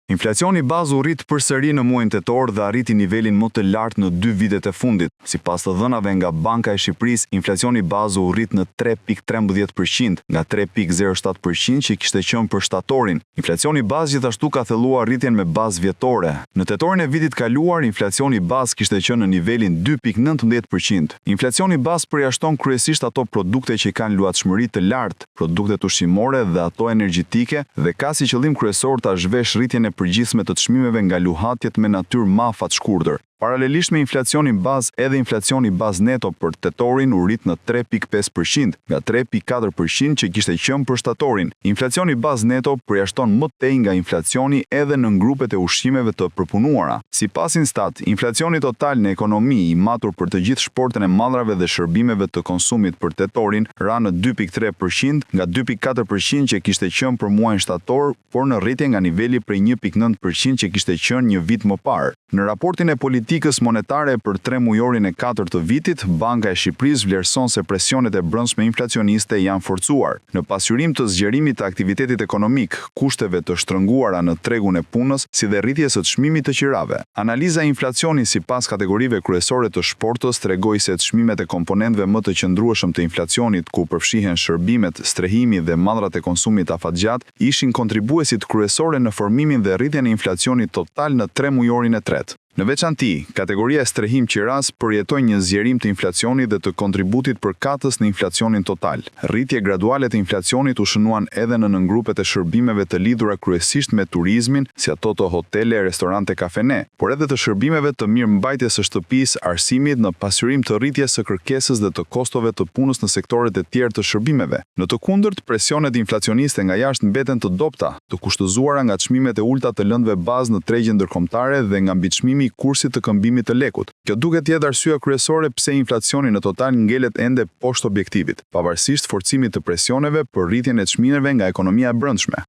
Inflacioni bazë u rrit përsëri në muajin tetor dhe arriti nivelin më të lartë në dy vitet e fundit. Sipas të dhënave nga Banka e Shqipërisë, inflacioni bazë u rrit në 3,13%, nga 3,07% që kishte qenë për shtatorin. Inflacioni bazë gjithashtu ka thelluar rritjen me bazë vjetore. Në tetorin e vitit kaluar, inflacioni bazë kishte qenë në nivelin 2,19%. Inflacioni bazë përjashton kryesisht ato produkte që kanë luhatshmëri të lartë, produktet ushqimore dhe ato energjetike dhe ka si qëllim kryesor ta zhvesh rritjen e përgjithshme të çmimeve nga luhatjet me natyrë më afatshkurtër. Paralelisht me inflacionin bazë, edhe inflacioni bazë neto për tetorin u rrit në 3,5%, nga 3,4% që kishte qenë për shtatorin. Inflacioni bazë neto përjashton më tej nga inflacioni edhe nëngrupet e ushqimeve të përpunuara. Sipas Instat, inflacioni total në ekonomi i matur për të gjithë shportën e mallrave dhe shërbimeve të konsumit për tetorin ra në 2,3% nga 2,4% që kishte qenë për muajin shtator, por në rritje nga niveli prej 1,9% që kishte qenë një vit më parë. Në raportin e politikës monetare për tremujorin e katërt të vitit, Banka e Shqipërisë vlerëson se presionet e brendshme inflacioniste janë forcuar. Në pasqyrim të zgjerimit të aktivitetit ekonomik, kushteve të shtrënguara në tregun e punës, si dhe rritjes së çmimit të qirave. Analiza e inflacionit sipas kategorive kryesore të shportës tregoi se çmimet e komponentëve më të qëndrueshëm të inflacionit, ku përfshihen shërbimet, strehimi dhe mallrat e konsumit afatgjatë, ishin kontribuesit kryesore në formimin dhe rritjen e inflacionit total në tremujorin e tretë. Në veçanti, kategoria e strehim qiras përjetoi një zgjerim të inflacionit dhe të kontributit përkatës në inflacionin total. Rritje graduale të inflacionit u shënuan edhe në nëngrupet e shërbimeve të lidhura kryesisht me turizmin, si ato të hotele, restorante, kafene, por edhe të shërbimeve të mirëmbajtjes së shtëpisë, arsimit, në pasqyrim të rritjes së kërkesës dhe të kostove të punës në sektorët e tjerë të shërbimeve. Në të kundërt, presionet inflacioniste nga jashtë mbeten të dobëta, të kushtëzuara nga çmimet e ulëta të lëndëve bazë në tregje ndërkombëtare dhe nga mbiçmimi i kursit të këmbimit të lekut. Kjo duket të jetë arsyeja kryesore pse inflacioni në total ngelet ende poshtë objektivit, pavarësisht forcimit të presioneve për rritjen e çmimeve nga ekonomia e brendshme.